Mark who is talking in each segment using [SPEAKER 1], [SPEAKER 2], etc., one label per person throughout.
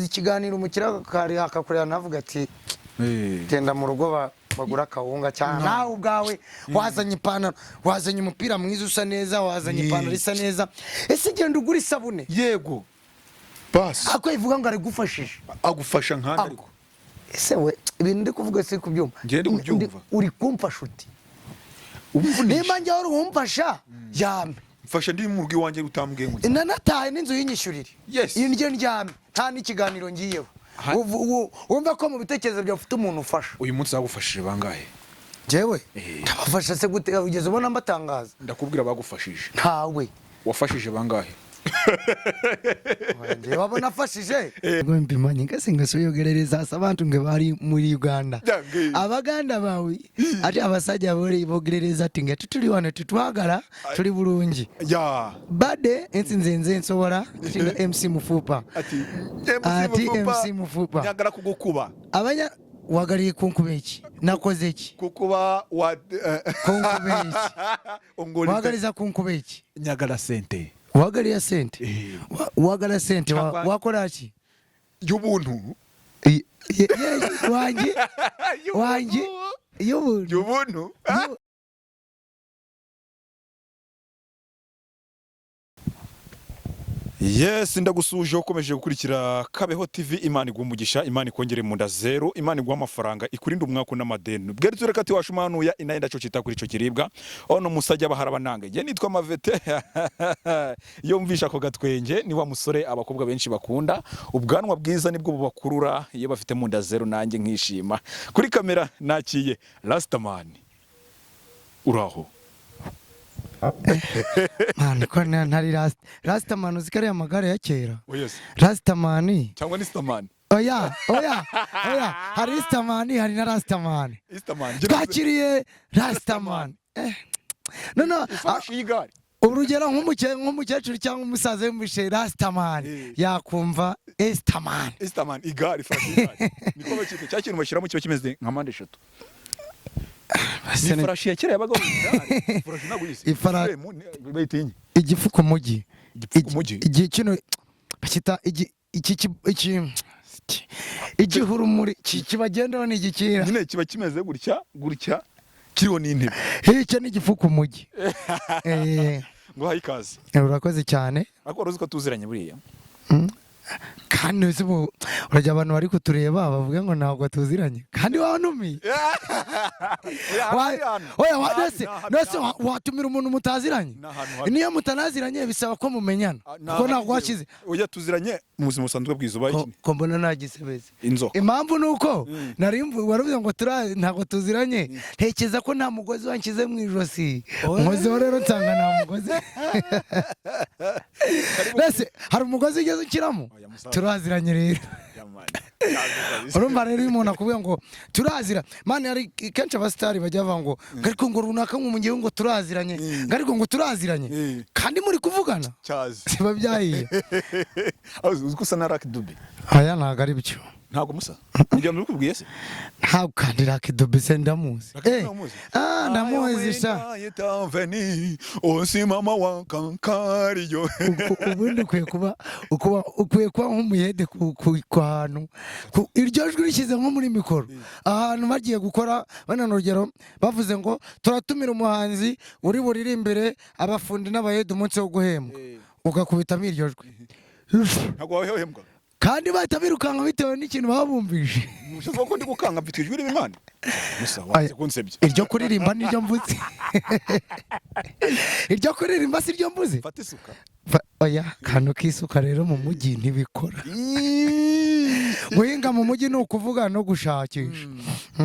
[SPEAKER 1] Ikiganiro umukiriya akakureba navuga ati: "Genda mu rugo bagura akawunga." Cyane nawe ubwawe wazanye ipantaro, wazanye umupira mwiza usa neza, wazanye ipantaro isa neza, ese genda ugura isabune.
[SPEAKER 2] Yego basi.
[SPEAKER 1] Ako ivuga ngo arigufashije.
[SPEAKER 2] Agufasha nkandi ariko.
[SPEAKER 1] Ese we, ibintu ndi kuvuga si kubyumva?
[SPEAKER 2] Njye ndi kubyumva.
[SPEAKER 1] Uri kumfasha uti?
[SPEAKER 2] Umvunisha.
[SPEAKER 1] Nimba njyewe uri kumfasha, yampe.
[SPEAKER 2] Mfasha ndi mu rugo iwanjye utambwiye ngo
[SPEAKER 1] Nanataye n'inzu yinyishyurire. Indyo ndyame, nta n'ikiganiro ngiyeho. Wumva ko mu bitekerezo byawe ufite umuntu ufasha.
[SPEAKER 2] Uyu munsi bagufashije bangahe?
[SPEAKER 1] Njyewe ndabafasha se gute? Ugeze ubona mbatangaza?
[SPEAKER 2] Ndakubwira bagufashije.
[SPEAKER 1] Ntawe.
[SPEAKER 2] Wafashije bangahe?
[SPEAKER 1] Njyewe wabona afashije mbimanyi ngase ngasoyogerereza abantu nge bari muri Uganda.
[SPEAKER 2] Jange.
[SPEAKER 1] Abaganda bawe ate abasajja bori bogerereza ati nge tutuli wano tutwagala tuli bulungi. Bade ensi nze nze nsobola ati nga MC Mufupa.
[SPEAKER 2] Ati
[SPEAKER 1] Ati MC Mufupa.
[SPEAKER 2] Nyagala kugukuba.
[SPEAKER 1] Abanya wagaliye kunkuba iki? Nakoze iki?
[SPEAKER 2] Kukuba wa
[SPEAKER 1] Kunkuba iki?
[SPEAKER 2] Ongoli.
[SPEAKER 1] Wagaliza kunkuba iki?
[SPEAKER 2] Nyagala sente.
[SPEAKER 1] Wagaliya sente? Wagala sente wakola ki?
[SPEAKER 2] Y'ubuntu.
[SPEAKER 1] Wangi wangi y'ubuntu.
[SPEAKER 2] Y'ubuntu. Yes, ndagusuje ukomeje gukurikira Kabeho TV. Imana iguha umugisha, Imana ikongere mu nda zero, Imana iguha amafaranga, ikurinde umwaku n'amadeni. Bwari tureka ati washumanuya inaye ndaco cita kuri ico kiribwa. Ono musajya bahara banange. Je nitwa Mavete. Iyo mvisha ako gatwenge ni wa musore abakobwa benshi bakunda. Ubwanwa bwiza nibwo bubakurura iyo bafite mu nda zero, nanjye nkishima. Kuri kamera nakiye Rastaman. Uraho.
[SPEAKER 1] Man, ko ntari Rastaman, uzi ko ariya magare ya kera?
[SPEAKER 2] Oh yes.
[SPEAKER 1] Rastaman.
[SPEAKER 2] Cyangwa ni Staman.
[SPEAKER 1] Oya, oya, oya, hari Rastaman, hari na Rastaman.
[SPEAKER 2] Istaman.
[SPEAKER 1] Twakiriye Rastaman. No, no.
[SPEAKER 2] Ifarashi y'igare.
[SPEAKER 1] Urugero nk'umukecuru cyangwa umusaza yumvishe Rastaman yakumva Estaman.
[SPEAKER 2] Istaman igare, ifarashi y'igare. Niko bakita cya kintu bashyiramo kiba kimeze nka mpande eshatu. Ni ifarashi ya kera yabagaho mu igare. Ifarashi ntabwo uyizi. Bayita inyi.
[SPEAKER 1] Igifu ku mujyi.
[SPEAKER 2] Igifu ku mujyi?
[SPEAKER 1] Kino bakita iki iki igihurumuri kibagendaho ni igikira.
[SPEAKER 2] Nyine kiba kimeze gutya gutya kiriho n'intebe.
[SPEAKER 1] Icyo ni igifu ku mujyi.
[SPEAKER 2] Ngo haye ikaze.
[SPEAKER 1] Urakoze cyane.
[SPEAKER 2] Ariko wari uzi ko tuziranye buriya?
[SPEAKER 1] Kandi uzi ubu urajya abantu bari kutureba bavuga ngo ntabwo tuziranye kandi wanumiye. Oya, nese watumira umuntu mutaziranye?
[SPEAKER 2] Ni ahantu habi.
[SPEAKER 1] Niyo mutanaziranye bisaba ko mumenyana kuko ntabwo washyize.
[SPEAKER 2] Oya, tuziranye mu buzima busanzwe bwiza ubaye iki?
[SPEAKER 1] Ko mbona ntagisebeze.
[SPEAKER 2] Inzoka.
[SPEAKER 1] Impamvu ni uko nari waravuze ngo ntabwo tuziranye, ntekereza ko nta mugozi wanshyize mu ijosi, nkozeho rero nsanga nta mugozi. Mbese hari umugozi ugeze ukiramo?
[SPEAKER 2] Oya, musaza.
[SPEAKER 1] Turaziranye rero. Urumva rero iyo umuntu akubwiye ngo turazira mani, hari kenshi abasitari bajya bavuga ngo ariko ngo runaka ngo ngewe ngo turaziranye, ngo ariko ngo turaziranye kandi muri kuvugana.
[SPEAKER 2] Cyazi.
[SPEAKER 1] Siba byahiye.
[SPEAKER 2] Uzi ko usa na Lucky Dube?
[SPEAKER 1] Aya ntabwo ari byo.
[SPEAKER 2] Ntabwo musa? Nibyo mbikubwiye se?
[SPEAKER 1] Ntabwo kandi Lucky Dube se ndamuzi.
[SPEAKER 2] Lucky Dube uramuzi?
[SPEAKER 1] Ndamuzi sha.
[SPEAKER 2] Osimama wa kankariyo.
[SPEAKER 1] Ubundi ukwiye kuba nk'umuyede ku hantu iryo jwi rishyize nko muri mikoro ahantu bagiye gukora bano, urugero bavuze ngo turatumira umuhanzi uri buririmbire abafundi n'abayede umunsi wo guhembwa, ugakubitamo iryo jwi.
[SPEAKER 2] Ntabwo wahembwa.
[SPEAKER 1] Kandi bahita birukanka bitewe n'ikintu baba bumvise.
[SPEAKER 2] Ushaka ko ndi gukanga mfite ijwi ririmo Imana? Musa wanze kunsebya.
[SPEAKER 1] Iryo kuririmba niryo mvuze, iryo kuririmba si ryo mvuze.
[SPEAKER 2] Fata isuka.
[SPEAKER 1] Oya, kantu k'isuka rero mu mujyi ntibikora. Guhinga mu mujyi ni ukuvuga no gushakisha,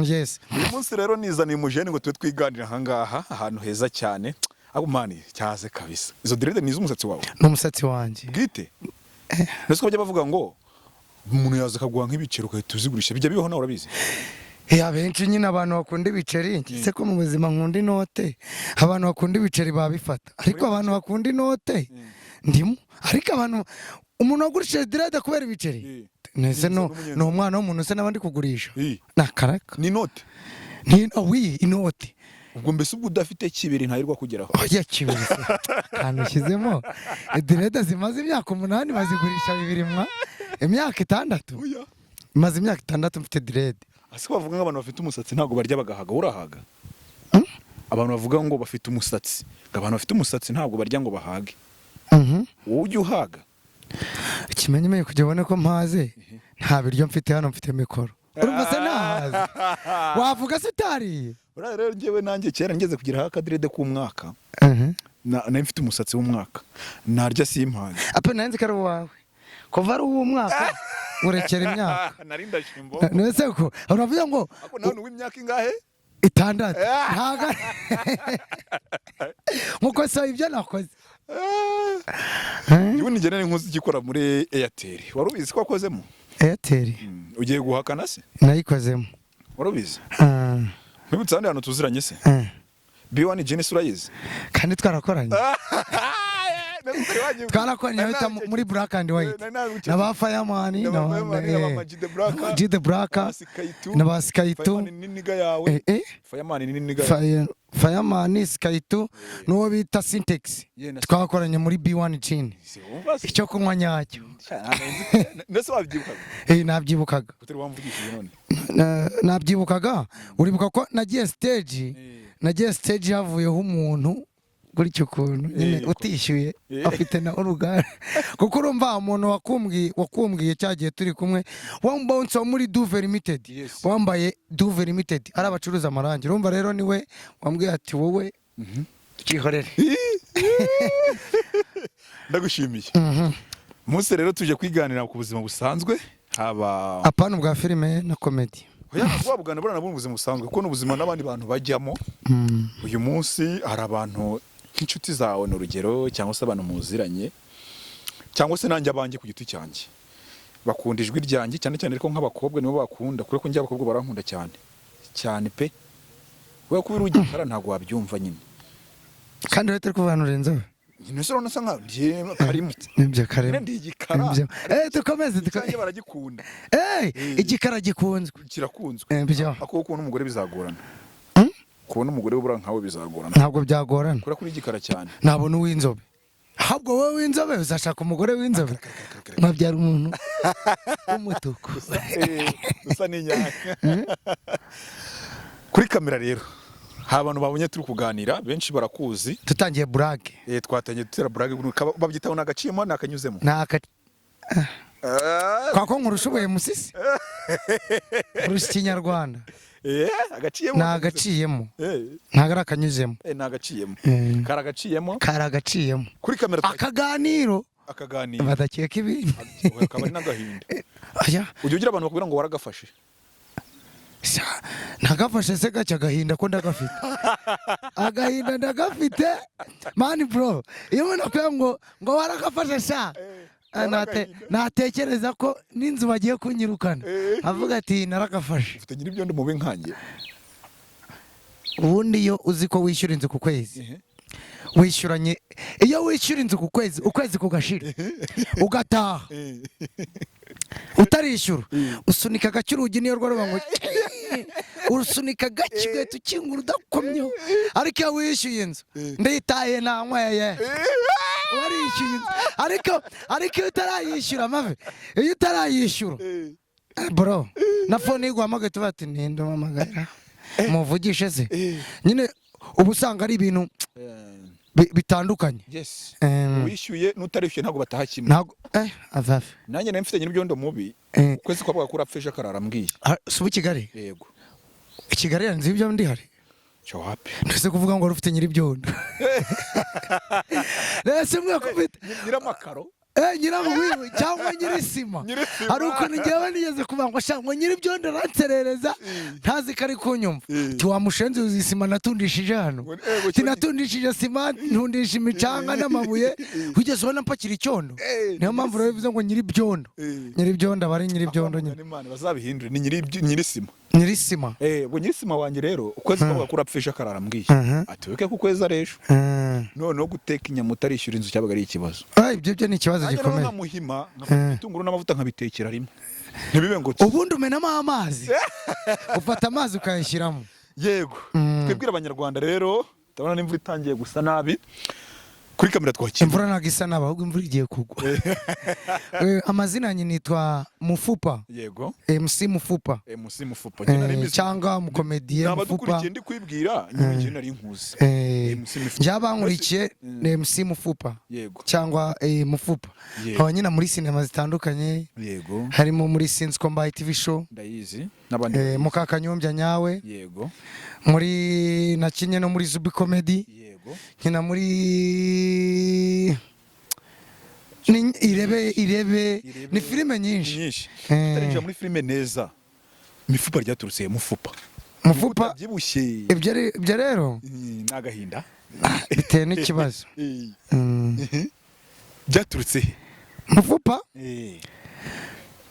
[SPEAKER 1] yes.
[SPEAKER 2] Uyu munsi rero nizaniye umujene ngo tube twiganira ahangaha ahantu heza cyane. Ariko mani cyaze kabisa. Izo dread ni iz'umusatsi wawe?
[SPEAKER 1] Ni umusatsi wanjye.
[SPEAKER 2] Bwite? Nese ko bajya bavuga ngo umuntu yaza akaguha nk'ibiceri ugahita uzigurisha, bijya bibaho nawe urabizi?
[SPEAKER 1] Ya benshi nyine abantu bakunda ibiceri, se ko mu buzima nkunda inote, abantu bakunda ibiceri babifata, ariko abantu bakunda inote ndimo, ariko abantu umuntu wagurishije dread kubera ibiceri nese no ni umwana w'umuntu se n'abandi kugurisha nakaraka.
[SPEAKER 2] Ni inote.
[SPEAKER 1] Ni oui, inote.
[SPEAKER 2] Ubwo mbese ubwo udafite kibiri ntahirwa kugeraho.
[SPEAKER 1] Oya, kibiri se akantu ushyizemo, dread zimaze imyaka 8 bazigurisha 2 mwa. Imyaka 6?
[SPEAKER 2] Oya.
[SPEAKER 1] Maze imyaka 6 mfite dread.
[SPEAKER 2] Ase ko bavuga ngo abantu bafite umusatsi ntabwo barya bagahaga, urahaga? Abantu bavuga ngo bafite umusatsi, ngo abantu bafite umusatsi ntabwo barya ngo bahage. Wowe ujya uhaga?
[SPEAKER 1] Ikimenyimenyi kugira ubone ko mpaze, nta biryo mfite hano, mfite mikoro. Urumva se nahaze? Wavuga se utariye?
[SPEAKER 2] Buriya rero njyewe nanjye kera ngeze kugeraho akadread k'umwaka, nari mfite umusatsi w'umwaka, narya simpage.
[SPEAKER 1] Ape, nari nzi ko ari uwawe. Kuva ari uw'umwaka, urekera imyaka.
[SPEAKER 2] Nari ndashimbo.
[SPEAKER 1] Nese ko uravuga ngo
[SPEAKER 2] Ako nawe ni uw'imyaka ingahe?
[SPEAKER 1] 6. Ntago nkuko so ibyo nakoze.
[SPEAKER 2] Ubu nigera ni nkuzi igikora muri Airtel, wari ubizi ko wakozemo?
[SPEAKER 1] Airtel?
[SPEAKER 2] Ugiye guhakana se?
[SPEAKER 1] Nayikozemo.
[SPEAKER 2] Wari ubizi?
[SPEAKER 1] Ah.
[SPEAKER 2] Nkwibutsa ahandi hantu tuziranye se?
[SPEAKER 1] Eh.
[SPEAKER 2] B1 Genius, urayizi?
[SPEAKER 1] Kandi twarakoranye, twarakoranye bita muri Black and White na ba Fireman.
[SPEAKER 2] Na ba Fireman, na ba G The Black.
[SPEAKER 1] G The Black. Na ba Sky2.
[SPEAKER 2] Fireman ni nigga yawe.
[SPEAKER 1] Eh eh.
[SPEAKER 2] Fireman ni nigga yawe.
[SPEAKER 1] Fireman, Sky2 n'uwo bita Syntax.
[SPEAKER 2] Yeah, na
[SPEAKER 1] Twakoranye muri B1 Gin.
[SPEAKER 2] Si wumva se?
[SPEAKER 1] Icyo kunywa nyacyo.
[SPEAKER 2] Ndetse wabyibukaga?
[SPEAKER 1] Eh, nabyibukaga.
[SPEAKER 2] Utari wamvugishije none.
[SPEAKER 1] Nabyibukaga. Uribuka ko nagiye stage, nagiye stage havuyeho umuntu gutyo ukuntu nyine utishyuye, afite na urugara, kuko urumva umuntu wakumbwiye cya gihe turi kumwe, wa bouncer wo muri Duve Limited, wambaye Duve Limited, ari abacuruza amarangi. Urumva rero niwe wambwiye ati: "Wowe cyihorere."
[SPEAKER 2] Ndagushimiye. Munsi rero tuje kwiganira ku buzima busanzwe, haba
[SPEAKER 1] Apana ubwa filime na comedy.
[SPEAKER 2] Oya, wabugana buriya nabwo ubuzima busanzwe, kuko ni ubuzima n'abandi bantu bajyamo. Uyu munsi hari abantu nk'inshuti zawe, ni urugero, cyangwa se abantu muziranye, cyangwa se nanjye abanjye ku giti cyanjye bakunda ijwi ryanjye cyane cyane, ariko nk'abakobwa nibo bakunda, kubera ko njye abakobwa barankunda cyane cyane pe. Kubera ko uri igikara ntabwo wabyumva nyine.
[SPEAKER 1] Kandi rero turi kuvanura inzobe.
[SPEAKER 2] Nyine se urabona asa nkaho njye karimo?
[SPEAKER 1] Nibyo, karimo.
[SPEAKER 2] Nyine ndi igikara.
[SPEAKER 1] Nibyo. Dukomeze.
[SPEAKER 2] Icyanjye baragikunda.
[SPEAKER 1] Igikara gikunzwe.
[SPEAKER 2] Kirakunzwe.
[SPEAKER 1] Byo.
[SPEAKER 2] Ako kubona umugore bizagorana.
[SPEAKER 1] Hmm?
[SPEAKER 2] Kubona umugore ubura nkawe bizagorana.
[SPEAKER 1] Ntabwo byagorana.
[SPEAKER 2] Kubera ko uri igikara cyane.
[SPEAKER 1] Nabona uw'inzobe. Ahubwo wowe w'inzobe uzashaka umugore w'inzobe, nkabyara umuntu w'umutuku.
[SPEAKER 2] Usa n'inyanya kuri kamera. Rero hari abantu babonye turi kuganira, benshi barakuzi.
[SPEAKER 1] Tutangiye blague.
[SPEAKER 2] Twatangiye dutera blague, babyitaho ni agaciyemo, ni akanyuzemo.
[SPEAKER 1] Ni aka kwa ko nkurusha ubuye musisi, nkurusha ikinyarwanda.
[SPEAKER 2] Agaciyemo.
[SPEAKER 1] Ni agaciyemo. Ntabwo ari akanyuzemo.
[SPEAKER 2] Ni agaciyemo.
[SPEAKER 1] Eh.
[SPEAKER 2] Kari agaciyemo.
[SPEAKER 1] Kari agaciyemo.
[SPEAKER 2] Kuri kamera
[SPEAKER 1] Akaganiro.
[SPEAKER 2] Akaganiro.
[SPEAKER 1] Badakeka ibintu.
[SPEAKER 2] Akaba ari n'agahinda.
[SPEAKER 1] Aya.
[SPEAKER 2] Ujya ugira abantu bakubwira ngo waragafashe?
[SPEAKER 1] Sha, nagafashe se gake? Agahinda ko ndagafite, agahinda ndagafite man, bro. Iyo umuntu akubwira ngo waragafashe sha, natekereza ko n'inzu bagiye kunyirukana, avuga ati: "Naragafashe."
[SPEAKER 2] Ufite nyir'ibyondo mubi nkanjye.
[SPEAKER 1] Ubundi iyo uzi ko wishyura inzu ku kwezi, wishyuranye, iyo wishyura inzu ku kwezi, ukwezi kugashira ugataha utarishyura, usunika gake urugi, niyo rwaruba ngo urusunika gake ugahita ukingura udakomyeho. Ariko iyo wishyuye inzu, ndayitaye nanyweye, warishyuye inzu. Ariko iyo utarayishyura, mave, iyo utarayishyura, bro, na phone iguhamagaye tuba ati: "Ninde umpamagara? Muvugishe se?" Nyine uba usanga ari ibintu bitandukanye.
[SPEAKER 2] Wishyuye n'utarishyuye ntabwo bataha kimwe.
[SPEAKER 1] Ntabwo avafe.
[SPEAKER 2] Nanjye nari mfite nyir'ibyondo mubi. Ukwezi kwabaga kurapfa, ejo akarara ambwiye.
[SPEAKER 1] Ah, si ubu i Kigali?
[SPEAKER 2] Yego.
[SPEAKER 1] I Kigali yanze ibyo ndi hari.
[SPEAKER 2] Cyo wapi.
[SPEAKER 1] Ndetse kuvuga ngo wari ufite nyir'ibyondo, rese mwe kubita
[SPEAKER 2] Nyiramakaro.
[SPEAKER 1] Nyiramugwiwe cyangwa nyirisima.
[SPEAKER 2] Nyirisima.
[SPEAKER 1] Hari ukuntu njyewe nigeze kuvuga ngo sha, ngo nyir'ibyondo aranserereza ntazi ko ari kunyumva. Ti wamushenzi, uzi sima natundishije hano?
[SPEAKER 2] Ngo
[SPEAKER 1] Ti natundishije sima, ntundisha imicanga n'amabuye, wigeze ubona mpakira icyondo? Niyo mpamvu rero bivuze ngo nyir'ibyondo, nyir'ibyondo aba ari nyir'ibyondo nyine.
[SPEAKER 2] Imana bazabihindure, ni nyirisima.
[SPEAKER 1] Nyirisima.
[SPEAKER 2] Ubwo nyirisima wanjye rero ukwezi kwabaga kurapfa, ejo akarara ambwiye. Ati weke ku kwezi ari ejo. Noneho guteka inyama utarishyura inzu cyabaga ari ikibazo.
[SPEAKER 1] Ah, ibyo byo ni ikibazo
[SPEAKER 2] Nanjye rero
[SPEAKER 1] gikomeye.
[SPEAKER 2] nkamuhima, nkafata ibitunguru n'amavuta nkabitekera rimwe, ntibibe ngo
[SPEAKER 1] Ubundi umenamo amazi, ufata amazi ukayashyiramo.
[SPEAKER 2] Yego. Twibwire abanyarwanda rero, ndabona n'imvura itangiye gusa nabi. Kuri kamera twakira.
[SPEAKER 1] Imvura ntabwo isa nabi, ahubwo imvura igiye kugwa. Amazina yanjye nitwa Mufupa. MC Mufupa.
[SPEAKER 2] MC Mufupa. Njye nari mbizi.
[SPEAKER 1] Cyangwa umukomediye
[SPEAKER 2] Naba
[SPEAKER 1] Mufupa.
[SPEAKER 2] dukurikiye, ndi kwibwira nyuma njye nari nkuzi. MC Mufupa.
[SPEAKER 1] Njye abankurikiye ni MC Mufupa cyangwa Mufupa. Nkaba nyina muri sinema zitandukanye, harimo muri Sinzi Ko Mbaye TV show,
[SPEAKER 2] Ndayizi n'abandi.
[SPEAKER 1] Mukakanyombya nyawe, muri nakinye no muri Zubi Comedy, nkina muri ni Irebe, Irebe.
[SPEAKER 2] Irebe.
[SPEAKER 1] Ni filime nyinshi.
[SPEAKER 2] Nyinshi. Tutarinjira muri filime neza, Mifupa ryaturutse Mufupa?
[SPEAKER 1] Mufupa.
[SPEAKER 2] Byibushye.
[SPEAKER 1] Ibyo rero
[SPEAKER 2] Ni agahinda.
[SPEAKER 1] Bitewe n'ikibazo.
[SPEAKER 2] Byaturutse he?
[SPEAKER 1] Mufupa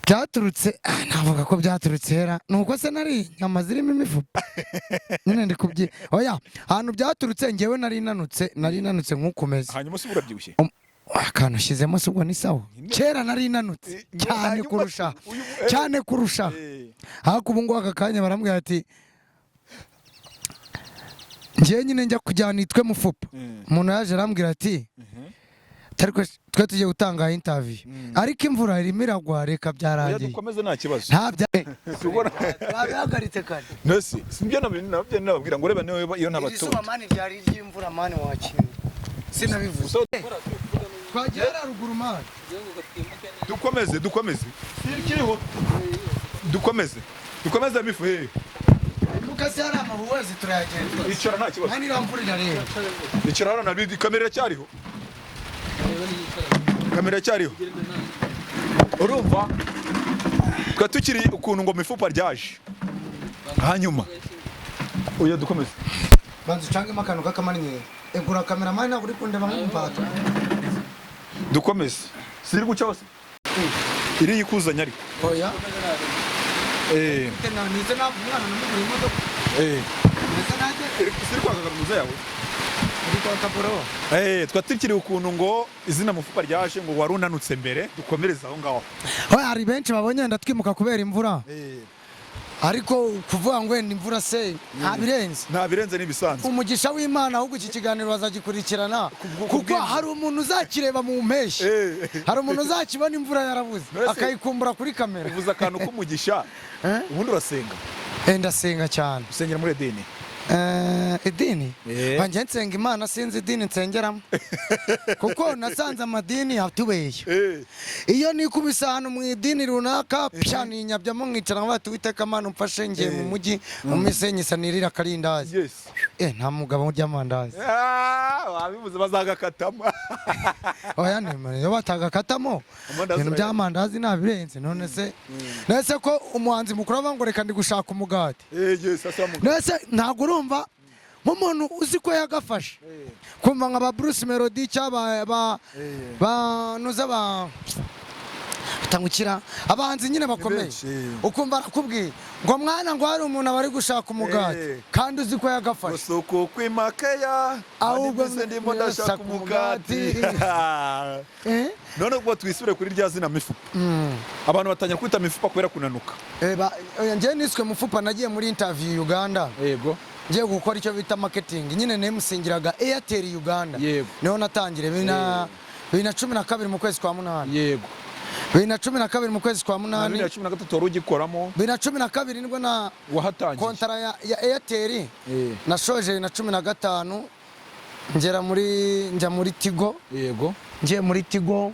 [SPEAKER 1] byaturutse, navuga ko byaturutse hera nuko se nari inyama zirimo imifupa nyine, ndi kubyi, oya, ahantu byaturutse, ngewe nari nanutse nk'ukomeza.
[SPEAKER 2] Hanyuma se urabyibushye?
[SPEAKER 1] Akantu ushyizemo se ubwo ni sawa? Kera nari nanutse cyane
[SPEAKER 2] hanyuma
[SPEAKER 1] kurusha, cyane kurusha. Ariko ubu ngubu aka kanya barambwira ati ngewe nyine njya kujyana nitwe Mufupa. Umuntu yaje arambwira ati ariko twe tugiye gutanga interview, ariko imvura irimo iragwa, reka
[SPEAKER 2] Oya,
[SPEAKER 1] byarangiye.
[SPEAKER 2] Dukomeze, nta kibazo.
[SPEAKER 1] Nta bya
[SPEAKER 2] Tubona.
[SPEAKER 1] Babihagaritse kare.
[SPEAKER 2] Nasi sibyo nabyo nababwira ngo reba niba iyo
[SPEAKER 1] Iri
[SPEAKER 2] ntabatunze.
[SPEAKER 1] zuba man ryari iry'imvura man, wakira sinabivuze, twagiye hariya ruguru man.
[SPEAKER 2] Dukomeze, dukomeze, kiriho, dukomeze, dukomeze mifu he.
[SPEAKER 1] Mukase hari amabuwezi, turayagenda.
[SPEAKER 2] Icara, nta kibazo.
[SPEAKER 1] Mani iriya mvura irareba.
[SPEAKER 2] Icara hano, nabi kamera iracyariho, kamera iracyariho. Urumva twa tukiri ukuntu ngo Mifupa ryaje, hanyuma oya, dukomeze.
[SPEAKER 1] Banza ucangemo akantu k'akamanyeri, egura kameramani, ntabwo uri kundeba nk'umupata.
[SPEAKER 2] Dukomeze, siri guca hose iriya ikuzanye ariko.
[SPEAKER 1] Oya. Nize ntabwo umwana namuguriye imodoka. Ndetse nanjye.
[SPEAKER 2] Siri kwaka kaminuza yawe.
[SPEAKER 1] Uri kwa kaburo.
[SPEAKER 2] Twa tukiri ukuntu ngo izina Mufupa ryaje, ngo wari unanutse mbere, dukomereze aho ngaho.
[SPEAKER 1] Oya, hari benshi babonye wenda twimuka kubera imvura, ariko kuvuga ngo wenda imvura se nta birenze.
[SPEAKER 2] Nta birenze, n'ibisanzwe.
[SPEAKER 1] Umugisha w'Imana, ahubwo iki kiganiro bazagikurikirana, kuko hari umuntu uzakireba mu mpeshyi, hari umuntu uzakibona imvura yarabuze,
[SPEAKER 2] Mbese-
[SPEAKER 1] akayikumbura kuri kamera.
[SPEAKER 2] Uvuze akantu k'umugisha.
[SPEAKER 1] Eh?
[SPEAKER 2] Ubundi urasenga?
[SPEAKER 1] Ndasenga cyane.
[SPEAKER 2] Usengera muri edeni?
[SPEAKER 1] Idini?
[SPEAKER 2] Eh.
[SPEAKER 1] Banjye nsenga Imana, sinzi idini nsengeramo, kuko nasanze amadini atubeshya. Iyo nikubise ahantu mu idini runaka pya, ninyabyamo nkicara nkavuga ati: "Uwiteka Mana umfashe, ngiye mu mujyi mu misenyi sanirira akarindazi." Nta mugabo urya amandazi.
[SPEAKER 2] Ah, wabivuze bazagakatamo.
[SPEAKER 1] Oya, iyo batagakatamo
[SPEAKER 2] Amandazi.
[SPEAKER 1] ibintu by'amandazi ntabirenze. None se, none se ko umuhanzi mukuru avuga ngo reka ndi gushaka umugati?
[SPEAKER 2] Yes, asa mu
[SPEAKER 1] None se ntabwo urumva nk'umuntu uzi ko yagafashe, kumva nka ba Bruce Melody cyangwa ba ba nuza ba batangukira abahanzi nyine bakomeye,
[SPEAKER 2] benshi.
[SPEAKER 1] Ukumva arakubwiye ngo mwana, ngo hari umuntu aba ari gushaka umugati, kandi uzi ko yagafashe.
[SPEAKER 2] Gusuku kwimakeya.
[SPEAKER 1] Ahubwo
[SPEAKER 2] ahubwo ndimo ndashaka umugati.
[SPEAKER 1] Eh?
[SPEAKER 2] None ubwo twisubire kuri rya zina Mifupa. Abantu batangira kwita Mifupa kubera kunanuka?
[SPEAKER 1] Oya, njyewe niswe Mufupa nagiye muri interview Uganda, ngiye gukora icyo bita marketing nyine, nemusingiraga Airtel Uganda. Niho natangiriye 2012 mu kwezi kwa munani. 2012 mu kwezi kwa
[SPEAKER 2] Na
[SPEAKER 1] munani.
[SPEAKER 2] 2013 wari ugikoramo?
[SPEAKER 1] 2012 nibwo na
[SPEAKER 2] Wahatangiye?
[SPEAKER 1] kontara ya Airtel nashoje 2015, ngera muri, njya muri Tigo. Ngiye muri Tigo,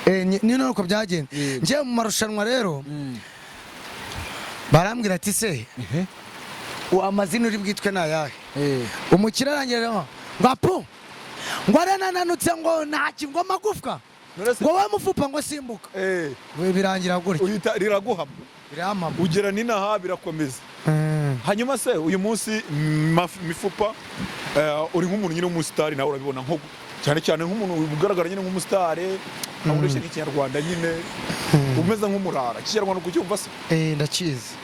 [SPEAKER 1] ni nuko byagenze. Ngiye mu marushanwa rero, barambwira ati: "Se amazina uri bwitwe ni ayahe?" Umukire arangira ngo apu, ngo aranananutse, ngo ntaki, ngo amagufwa,
[SPEAKER 2] None se-
[SPEAKER 1] ngo we Mufupa, ngo simbuka. We birangira gutya.
[SPEAKER 2] Uhita riraguhama.
[SPEAKER 1] Birampama.
[SPEAKER 2] Ugera n'inaha birakomeza. Hanyuma se uyu munsi Mifupa, uri nk'umuntu nyine w'umusitari, nawe urabibona nko cyane cyane nk'umuntu ugaragara nyine nk'umusitari, ntabwo ureshya nk'ikinyarwanda nyine, umeze nk'umurara. Ikinyarwanda kucyumva se?
[SPEAKER 1] Ndakizi.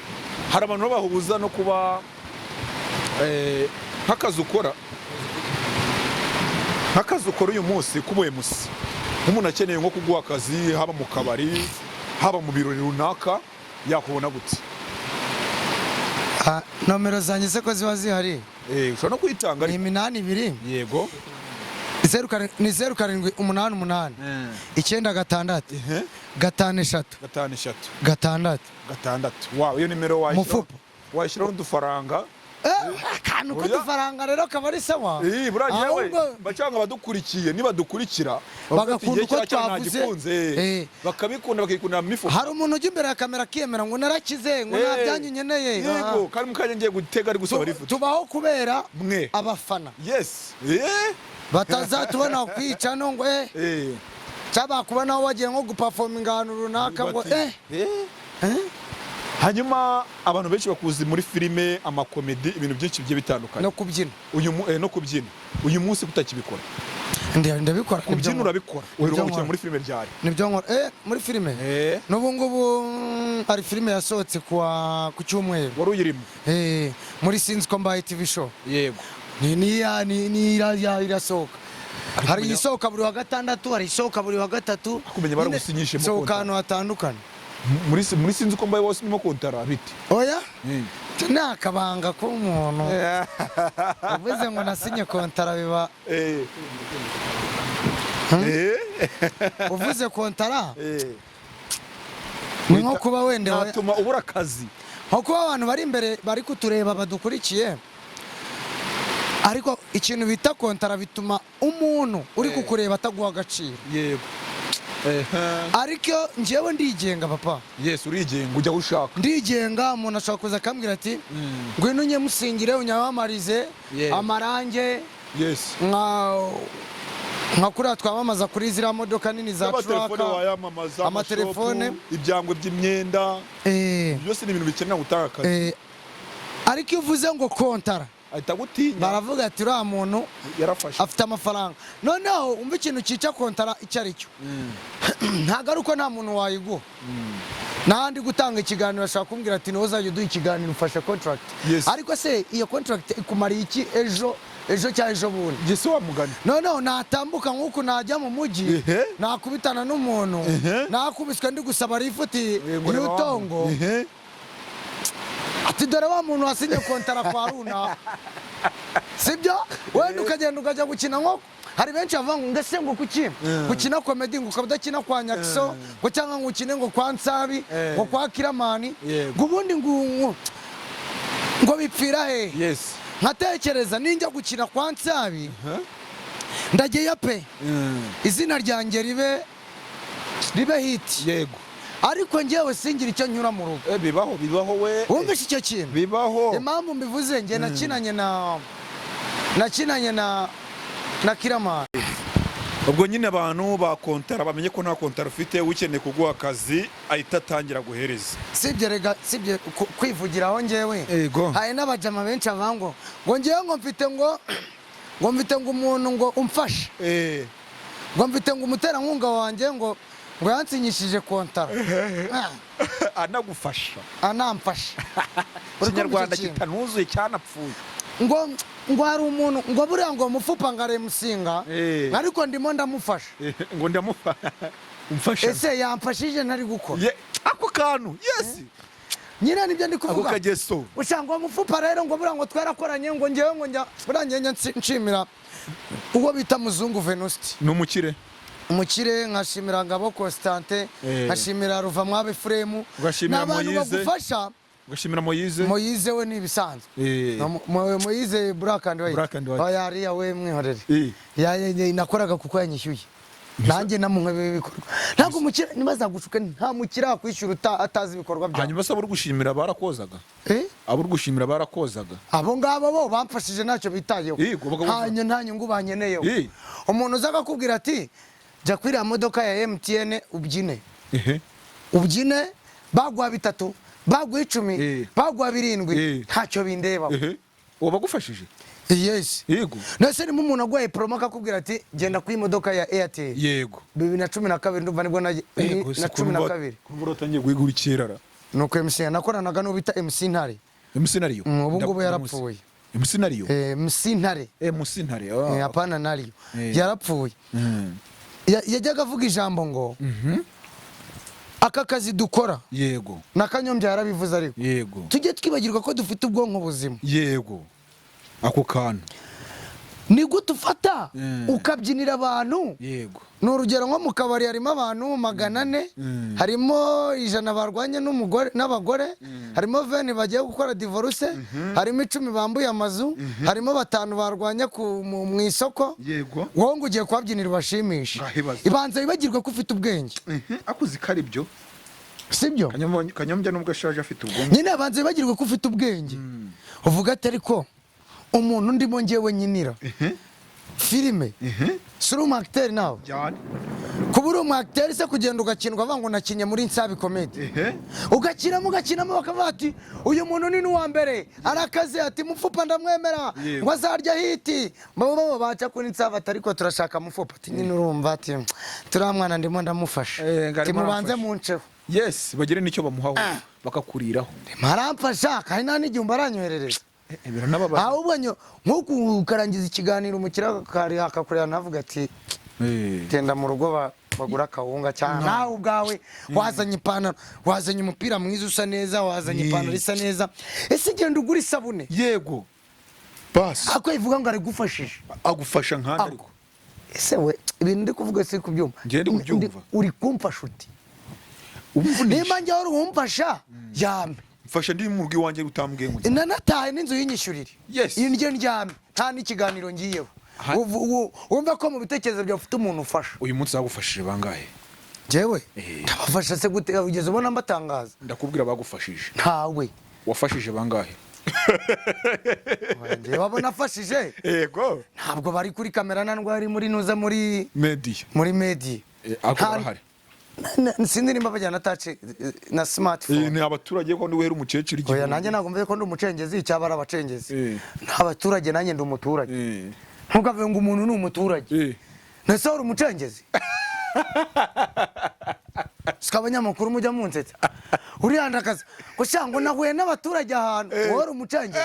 [SPEAKER 2] Hari abantu bahuza no kuba nk'akazi ukora, uyu munsi k'ubu MC, nk'umuntu akeneye nko kuguha akazi, haba mu kabari, haba mu birori runaka, yakubona gute?
[SPEAKER 1] Ah, nomero zanjye se ko ziba zihari?
[SPEAKER 2] Ushobora no kuyitanga
[SPEAKER 1] Ni
[SPEAKER 2] ariko.
[SPEAKER 1] 82. Ni 0788 96 53
[SPEAKER 2] 53
[SPEAKER 1] 6.
[SPEAKER 2] 6. Wow, iyo nimero wayishyiraho.
[SPEAKER 1] Mufupa.
[SPEAKER 2] Wayishyiraho udufaranga.
[SPEAKER 1] Akantu
[SPEAKER 2] Oya.
[SPEAKER 1] k'udufaranga rero kaba ari sawa.
[SPEAKER 2] Eh, buriya njyewe
[SPEAKER 1] Ahubwo
[SPEAKER 2] bacanga abadukurikiye nibadukurikira bavuga ati,
[SPEAKER 1] bagakunda
[SPEAKER 2] "Igihe
[SPEAKER 1] uko
[SPEAKER 2] kiriya cyana
[SPEAKER 1] twavuze."
[SPEAKER 2] nagikunze." Bakabikunda, bakikundira mu mifuka.
[SPEAKER 1] Hari umuntu ujya imbere ya kamera akiyemera ngo narakize, ngo nta byanyu nkeneye.
[SPEAKER 2] Yego, kandi mukanya ngiye gutega ari gusaba lift.
[SPEAKER 1] Tubaho kubera
[SPEAKER 2] Mwe.
[SPEAKER 1] abafana.
[SPEAKER 2] Yes.
[SPEAKER 1] Batazatubona kwica no ngo cyangwa bakubona wagiye nko guperforminga ahantu runaka ngo
[SPEAKER 2] Bati, Hanyuma abantu benshi bakuzi muri filime, amakomedi, ibintu byinshi bigiye bitandukanye.
[SPEAKER 1] No kubyina.
[SPEAKER 2] No kubyina. Uyu munsi kutakibikora?
[SPEAKER 1] Ndabikora.
[SPEAKER 2] Kubyina urabikora? Uheruka
[SPEAKER 1] Nibyo
[SPEAKER 2] gukina
[SPEAKER 1] nkora.
[SPEAKER 2] muri filime ryari?
[SPEAKER 1] Nibyo nkora. Muri filime? N'ubu ngubu hari filime yasohotse ku cyumweru.
[SPEAKER 2] Wari uyirimo?
[SPEAKER 1] Muri Sinzi Ko Mbaye TV show. Ni irasohoka, hari isohoka buri wa gatandatu, hari isohoka buri wa gatatu.
[SPEAKER 2] Kumenya baragusinyishemo
[SPEAKER 1] Sohoka
[SPEAKER 2] kontara.
[SPEAKER 1] ahantu hatandukanye.
[SPEAKER 2] Muri Sinzi Uko Mbaye wose urimo kontara bite?
[SPEAKER 1] Oya, ni akabanga k'umuntu uvuze ngo nasinye kontara biba uvuze kontara ni nko kuba wenda
[SPEAKER 2] Natuma ubura akazi.
[SPEAKER 1] Nko kuba abantu bari imbere bari kutureba badukurikiye, ariko ikintu bita kontara bituma umuntu uri kukureba ataguha agaciro. Ariko njyewe ndigenga, papa.
[SPEAKER 2] Yes, urigenga, ujya aho ushaka.
[SPEAKER 1] Ndigenga. Umuntu ashobora kuza akambwira ati ngwino unyemusingire, unyamamarize amarange, nka kuriya twamamaza kuri ziriya modoka nini za
[SPEAKER 2] Amatelefone
[SPEAKER 1] truck.
[SPEAKER 2] wayamamaza.
[SPEAKER 1] Amatelefone.
[SPEAKER 2] Amashopu, ibyangwe by'imyenda, byose ni ibintu bikenera gutanga akazi.
[SPEAKER 1] Ariko iyo uvuze ngo kontara,
[SPEAKER 2] Ahita agutinya.
[SPEAKER 1] baravuga ati uriya muntu
[SPEAKER 2] Yarafashe.
[SPEAKER 1] afite amafaranga. Noneho umva ikintu cyica kontara icyo ari cyo, ntabwo ari uko nta muntu wayiguha. N'ahandi gutanga ikiganiro ashaka kumbwira ati niwo uzajya uduha ikiganiro, ufashe contract. Ariko se iyo contract ikumariye iki ejo, ejo cyangwa ejo bundi?
[SPEAKER 2] Gese wa mugani.
[SPEAKER 1] Noneho natambuka nk'uku, najya mu mujyi, nakubitana n'umuntu, nakubiswe ndi gusaba lifuti
[SPEAKER 2] Ngo reba wa
[SPEAKER 1] y'utongo,
[SPEAKER 2] muntu.
[SPEAKER 1] Ati dore wa muntu wasinye kontara kwa runaka, sibyo? Wenda ukagenda ukajya gukina, nko hari benshi bavuga ngo ngese ngo kuki gukina komedi ngo ukaba udakina kwa Nyakiso, ngo cyangwa ngo ukine ngo kwa Nsabi, ngo kwa Kiramani, ngo ubundi ngo bipfira he? Nkatekereza ninjya gukina kwa Nsabi, ndageyo pe, izina ryanjye ribe hit, ariko njyewe singira icyo nyura mu rugo.
[SPEAKER 2] Bibaho, bibaho we.
[SPEAKER 1] Wumvise icyo kintu?
[SPEAKER 2] Bibaho.
[SPEAKER 1] Impamvu mbivuze, njye nakinanye na Kiramani.
[SPEAKER 2] Ubwo nyine abantu ba kontara bamenye ko nta kontara ufite. Ukeneye kuguha akazi ahita atangira guhereza.
[SPEAKER 1] Sibye rega, sibye kwivugiraho njyewe. Hari n'abajama benshi bavuga ngo njyewe ngo mfite ngo mfite ngo umuntu ngo umfashe, ngo mfite ngo umuterankunga wanjye ngo yansinyishije kontara. Ah,
[SPEAKER 2] Anagufasha.
[SPEAKER 1] Anamfasha. Uri kumva icyo
[SPEAKER 2] Ikinyarwanda
[SPEAKER 1] kintu?
[SPEAKER 2] kitanuzuye cyanapfuye.
[SPEAKER 1] Ngo hari umuntu ngo buriya ngo mufupa ngo aremusinga, ariko ndimo ndamufasha.
[SPEAKER 2] Ngo ndamufa umfasha.
[SPEAKER 1] Ese yamfashije ntari gukora?
[SPEAKER 2] Ako kantu, yes.
[SPEAKER 1] Nyine nibyo ndi
[SPEAKER 2] Ako
[SPEAKER 1] kuvuga.
[SPEAKER 2] kageso.
[SPEAKER 1] Usanga uwo mufupa rero ngo buriya ngo twarakoranye, ngo ngewe ngo njya buriya njye nshimira uwo bita Muzungu Venuste.
[SPEAKER 2] Ni umukire.
[SPEAKER 1] Umukire. Nkashimira Ngabo Constantin, nkashimira Ruvamwabe Efuremu.
[SPEAKER 2] Ugashimira
[SPEAKER 1] Ni abantu
[SPEAKER 2] Moyize.
[SPEAKER 1] bagufasha.
[SPEAKER 2] Ugashimira Moyize.
[SPEAKER 1] Moyize we ni ibisanzwe. No, Moyize Black and White.
[SPEAKER 2] Black and White.
[SPEAKER 1] Oya, ariya we mwihorere. Nakoraga kuko yanyishyuye, nanjye namunkwe ibikorwa. Ntabwo umukire ntibazagushuke, nta mukire wakwishyura atazi ibikorwa byawe.
[SPEAKER 2] Hanyuma se abo uri gushimira barakozaga?
[SPEAKER 1] Eh?
[SPEAKER 2] Abo uri gushimira barakozaga?
[SPEAKER 1] Abo ngabo bo bamfashije ntacyo bitayeho.
[SPEAKER 2] Yego,
[SPEAKER 1] Nta nyungu bankeneyeho. Umuntu uza akakubwira ati jya kuri iriya modoka ya MTN ubyine, ubyine, baguha bitatu, baguha 10, baguha 7, ntacyo bindebaho.
[SPEAKER 2] Uwo bagufashije.
[SPEAKER 1] Yes. Nese nimo umuntu aguhaye promo akakubwira ati genda kuri imodoka ya Airtel. 2012 ndumva nibwo na 12.
[SPEAKER 2] Kumva uratangiye guhigura ikirara.
[SPEAKER 1] Nuko MC nakoranaga n'uwo bita MC Ntare.
[SPEAKER 2] MC Nariyo?
[SPEAKER 1] Ubu ngubu yarapfuye.
[SPEAKER 2] MC Nariyo?
[SPEAKER 1] MC Ntare.
[SPEAKER 2] MC Ntare.
[SPEAKER 1] Hapana Nariyo. Yarapfuye. Yajyaga avuga ijambo ngo aka kazi dukora, na Kanyombya yarabivuze, ariko tujye twibagirwa ko dufite ubwonko buzima.
[SPEAKER 2] Yego, ako kantu.
[SPEAKER 1] Ni gute ufata ukabyinira abantu?
[SPEAKER 2] Yego.
[SPEAKER 1] Ni urugero, nko mu kabari harimo abantu 400, harimo 100 barwanye n'umugore n'abagore, harimo 20 bagiye gukora divorce, harimo 10 bambuye amazu, harimo 5 barwanye mu isoko. Wowe ngo ugiye kubabyinira ubashimishe.
[SPEAKER 2] Ngahibaza.
[SPEAKER 1] Ibanza wibagirwe ko ufite ubwenge.
[SPEAKER 2] Akuzi ko ari byo.
[SPEAKER 1] Sibyo?
[SPEAKER 2] Kanyombya nubwo ashaje afite ubwonko.
[SPEAKER 1] Nyine abanza wibagirwe ko ufite ubwenge, uvuga ati: "Ariko umuntu ndimo ngewe nyinira filime, si uri umu acteur nawe?"
[SPEAKER 2] Cyane.
[SPEAKER 1] Kuba uri umu acteur se, kugenda ugakindwa bavuga ngo nakinye muri Nsabi Comedy, ugakinamo ugakinamo, bakavuga ati: "Uyu muntu ni n'uwa mbere, arakaze," ati: "Mufupa ndamwemera." Ngo azarya hit bo baca kuri Nsabi ati: "Ariko turashaka Mufupa." Ati: "Nyine urumva," ati: "Turiya mwana ndimo ndamufasha."
[SPEAKER 2] Eh, ngo
[SPEAKER 1] Ati:
[SPEAKER 2] arimo
[SPEAKER 1] "Mubanze
[SPEAKER 2] aramfasha.
[SPEAKER 1] munceho."
[SPEAKER 2] Yes, bagire n'icyo bamuhaho bakakuriraho.
[SPEAKER 1] Aramfasha kandi nta n'igihumbi aranyoherereza.
[SPEAKER 2] Biranababaza.
[SPEAKER 1] Ahubwo nk'uku ukarangiza ikiganiro, umukiriya akari akakureba navuga ati: "Genda mu rugo bagura akawunga." Cyane nawe ubwawe wazanye ipantaro, wazanye umupira mwiza usa neza, wazanye ipantaro isa neza, ese genda ugura isabune.
[SPEAKER 2] Yego, basi.
[SPEAKER 1] Ako ivuga ngo arigufashije.
[SPEAKER 2] Agufasha nkanda ariko.
[SPEAKER 1] Ese we, ibintu ndi kuvuga si kubyumva?
[SPEAKER 2] Njye ndi kubyumva.
[SPEAKER 1] Uri kumfasha uti?
[SPEAKER 2] Umvunisha.
[SPEAKER 1] Nimba njye wari uwumfasha, yampe.
[SPEAKER 2] Mfasha ndi mu rugo iwanjye utambwiye ngo
[SPEAKER 1] Nanataye n'inzu yinyishyurire. Indyo ndyame, nta n'ikiganiro ngiyeho. Wumva ko mu bitekerezo byawe ufite umuntu ufasha.
[SPEAKER 2] Uyu munsi bagufashije bangahe?
[SPEAKER 1] Njyewe ndabafasha se gute? Ugeze ubona mbatangaza?
[SPEAKER 2] Ndakubwira bagufashije.
[SPEAKER 1] Ntawe.
[SPEAKER 2] Wafashije bangahe?
[SPEAKER 1] Njyewe wabona afashije? Ntabwo bari kuri kamera, nta ndwara muri nuza muri
[SPEAKER 2] Media.
[SPEAKER 1] Muri media.
[SPEAKER 2] Ariko barahari.
[SPEAKER 1] Sinzi nimba bajyana na touch na smartphone.
[SPEAKER 2] Ni abaturage ko ndi wera umukecuru
[SPEAKER 1] Oya,
[SPEAKER 2] igihumbi.
[SPEAKER 1] nanjye ntabwo mvuze ko ndi umucengezi cyangwa ari abacengezi. Nta baturage, nanjye ndi umuturage. Ntukavuge ngo umuntu ni umuturage. Ntese wari umucengezi? Siko abanyamakuru mujya munsetsa, urihandakaza gusa ngo nahuye n'abaturage ahantu, wowe uri umucengezi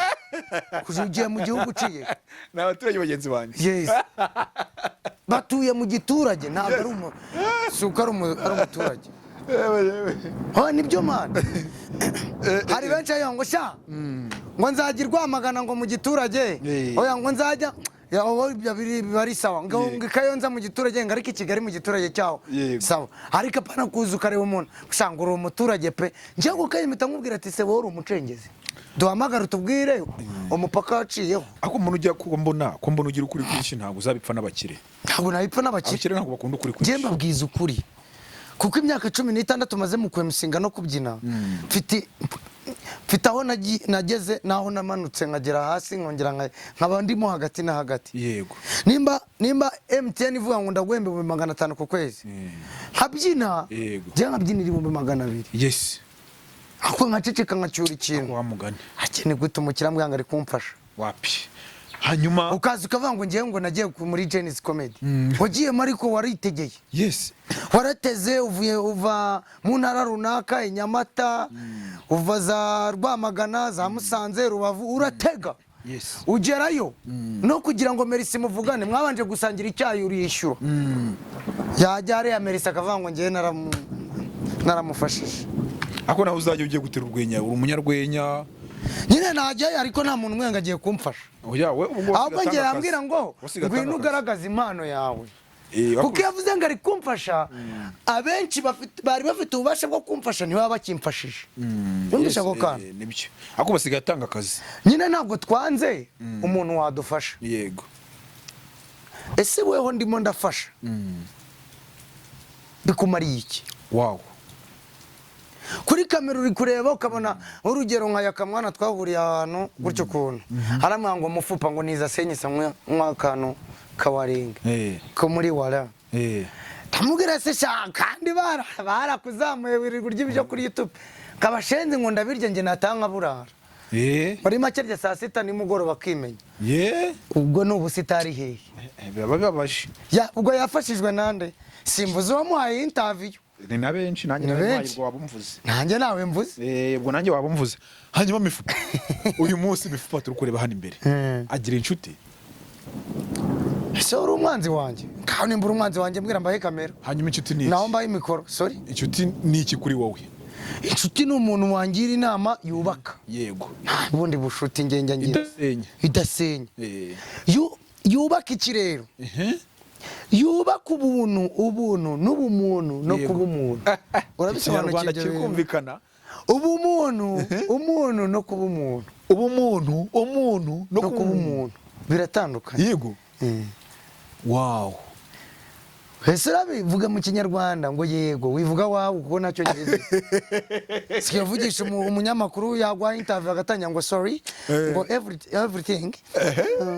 [SPEAKER 1] kuja ugiye mu gihugu uciye.
[SPEAKER 2] Ni abaturage bagenzi banjye.
[SPEAKER 1] Yes, batuye mu giturage, ntabwo ari umu si uko ari umuturage. Oh, nibyo man, hari benshi ayo ngo sha ngo nzajya i Rwamagana ngo mu giturage. Oya, ngo nzajya ya, wowe ibyo biba ari sawa ngo ngo i Kayonza mu giturage, ngo ariko i Kigali mu giturage cyaho. Sawa, ariko apana kuza ukareba umuntu gusa ngo uri umuturage pe. Njyewe ngo kayimita nkubwira ati: "Se wowe uri umucengezi? Duhamagare utubwire umupaka waciyeho."
[SPEAKER 2] Ariko umuntu ujya ko mbona ugira ukuri kwinshi, ntabwo uzabipfa n'abakire.
[SPEAKER 1] Ntabwo nabipfa n'abakire.
[SPEAKER 2] Abakire ntabwo bakunda ukuri
[SPEAKER 1] Njye
[SPEAKER 2] kwinshi.
[SPEAKER 1] mbabwiza ukuri kuko imyaka 16 maze mu kwemusinga no kubyina, mfite aho nageze n'aho namanutse nkagera hasi, nkongera nkaba ndimo hagati na hagati. Nimba MTN ivuga ngo ndaguhemba 500,000 ku kwezi nkabyina, njye nkabyinira 200,000, ako nkaceceka nkacyura ikintu.
[SPEAKER 2] Wa mugani.
[SPEAKER 1] Ati: "Ni gute umukiriya ambwira ngo ari kumfasha?"
[SPEAKER 2] Wapi, hanyuma
[SPEAKER 1] Ukaza ukavuga ngo ngewe ngo nagiye muri Gen-Z Comedy, wagiyemo ariko waritegeye. Warateze, uvuye uva mu ntara runaka, i Nyamata, uva za Rwamagana, za Musanze, Rubavu, uratega, ugerayo, no kugira ngo Merisi muvugane mwabanje gusangira icyayi, urishyura, yajya hariya Merisi akavuga ngo ngewe naramufashije.
[SPEAKER 2] Ariko nawe uzajya ugiye gutera urwenya, uri umunyarwenya.
[SPEAKER 1] Nyine najyayo, ariko nta muntu umwe ngo agiye kumfasha.
[SPEAKER 2] Oya we, ubu ngubu
[SPEAKER 1] Ahubwo
[SPEAKER 2] wasigaye
[SPEAKER 1] ngiye
[SPEAKER 2] atanga
[SPEAKER 1] yambwira
[SPEAKER 2] akazi.
[SPEAKER 1] ngo
[SPEAKER 2] Wasigaye
[SPEAKER 1] ngwino
[SPEAKER 2] atanga akazi.
[SPEAKER 1] ugaragaze impano yawe, kuko iyo avuze ngo ari kumfasha, abenshi bari bafite ububasha bwo kumfasha ntibaba bakimfashije. Yumvishe ako kantu?
[SPEAKER 2] Nibyo, ariko basigaye atanga akazi.
[SPEAKER 1] Nyine ntabwo twanze umuntu wadufasha. Ese weho ndimo ndafasha, bikumariye iki? Kuri kamera uri kureba ukabona urugero nka Yakamwana twahuriye ahantu gutyo, ukuntu haramwanga ngo mufupa ngo niza senyisa nk'akantu kawarenga ko muri wara. Ndamubwira: "Se sha, kandi barakuzamuye, wirirwa urya ibyo kuri YouTube." Kabashenzi ngo ndabirya njye natanga burara. Muri make rya saa sita nimugoroba akimenya. Ubwo ni ubusitari hehe?
[SPEAKER 2] Biba bibabaje.
[SPEAKER 1] Ya, ubwo yafashijwe nande? Simvuze uwamuhaye interview.
[SPEAKER 2] Ni na benshi, nanjye
[SPEAKER 1] Ni
[SPEAKER 2] nawe
[SPEAKER 1] benshi.
[SPEAKER 2] ubwo waba umvuze.
[SPEAKER 1] Nanjye nawe mvuze.
[SPEAKER 2] Ubwo nanjye waba umvuze. Hanyuma Mifupa, uyu munsi Mifupa turi kureba hano imbere agira inshuti?
[SPEAKER 1] Ese uri umwanzi wanjye? Kandi nimba uri umwanzi wanjye, mbwira mbahe kamera.
[SPEAKER 2] Hanyuma inshuti ni
[SPEAKER 1] Naho
[SPEAKER 2] iki?
[SPEAKER 1] mbahe mikoro, sorry.
[SPEAKER 2] Inshuti ni iki kuri wowe?
[SPEAKER 1] Inshuti ni umuntu wangira inama yubaka. Nta bundi bushuti ngenge ngira.
[SPEAKER 2] Idasenya.
[SPEAKER 1] Idasenya. Yubaka iki rero? Yubaka ubuntu, ubuntu n'ubumuntu no kuba umuntu. Urabisobanukiwe
[SPEAKER 2] Ikinyarwanda
[SPEAKER 1] ibyo
[SPEAKER 2] kiri
[SPEAKER 1] bintu?
[SPEAKER 2] Kumvikana.
[SPEAKER 1] Ubumuntu, umuntu no kuba umuntu.
[SPEAKER 2] Ubumuntu, umuntu no
[SPEAKER 1] No kuba umuntu biratandukanye.
[SPEAKER 2] Yego. Wow.
[SPEAKER 1] Ese urabivuga mu Kinyarwanda ngo yego, wivuga wawe kuko nacyo ngize. Sikavugisha umunyamakuru yaguha interview agatangira ngo sorry, ngo everything,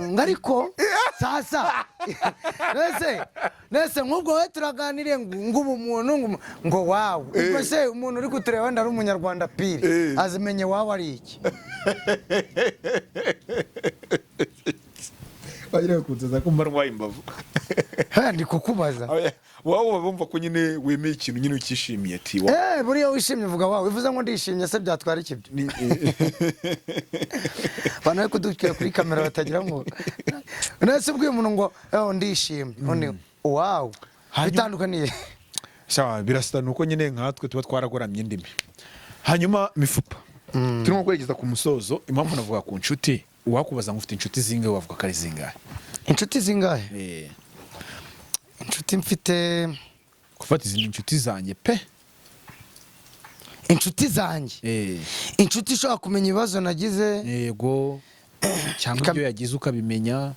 [SPEAKER 1] ngo ariko sasa nese nk'ubwo wowe turaganiriye ngo ubumuntu ngo wawe, ubwo se umuntu uri kutureba wenda ari umunyarwanda pire azimenye wawe ari iki?
[SPEAKER 2] Wagira kunzaza ko mba ndwaye imbavu.
[SPEAKER 1] He, ndi kukubaza.
[SPEAKER 2] Oya, wowe uba wumva ko nyine wemeye ikintu nyine ukishimiye ati wa
[SPEAKER 1] Eh, buriya wishimye uvuga wawe. Bivuze ngo ndishimye se byatwara iki ibyo? Abantu bari kudukira kuri kamera batagira ngo nese ubwiye umuntu ngo "Oh, ndishimye", undi wow. Bitandukaniye.
[SPEAKER 2] Sawa, birasa nuko nyine nkatwe tuba twaragoramye indimi. Hanyuma Mifupa, turimo kwerekeza ku musozo. Impamvu navuga ku nshuti, uwakubaza ngo ufite inshuti zingahe, wavuga ko ari zingahe?
[SPEAKER 1] Inshuti zingahe? Inshuti mfite?
[SPEAKER 2] Gufata izindi inshuti zanjye pe.
[SPEAKER 1] Inshuti zanjye, inshuti ishobora kumenya ibibazo nagize.
[SPEAKER 2] Yego, cyangwa ibyo yagize ukabimenya,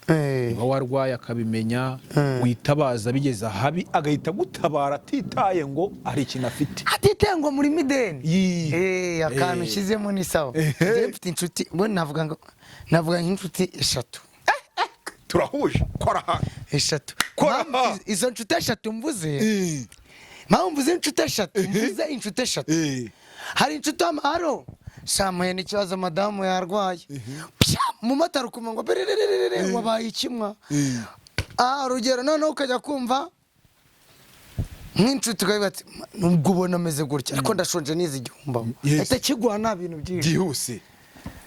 [SPEAKER 2] uba warwaye akabimenya, witabaza bigeze ahabi agahita agutabara atitaye ngo hari ikintu afite.
[SPEAKER 1] Atitaye ngo muri mideni.
[SPEAKER 2] Yii.
[SPEAKER 1] Eh, akantu ushyizemo ni sawa. Njyewe mfite inshuti, ubundi navuga ngo navuga nk'inshuti eshatu.
[SPEAKER 2] Turahuje, kora aha.
[SPEAKER 1] Eshatu.
[SPEAKER 2] Kora
[SPEAKER 1] Mpamvu
[SPEAKER 2] aha.
[SPEAKER 1] izo nshuti eshatu mvuze, mpamvu mvuze inshuti eshatu, mvuze inshuti eshatu, hari inshuti amaharo shamuye n'ikibazo, madamu yarwaye. Pya, umumotari ukumva ngo biririririri, wabaye ikimwa. Ah, urugero, noneho ukajya kumva nk'inshuti ukavuga ati nubwo ubona ameze gutya ariko ndashonje nize igihumbi, ahita kiguha nta bintu byinshi.
[SPEAKER 2] Byihuse.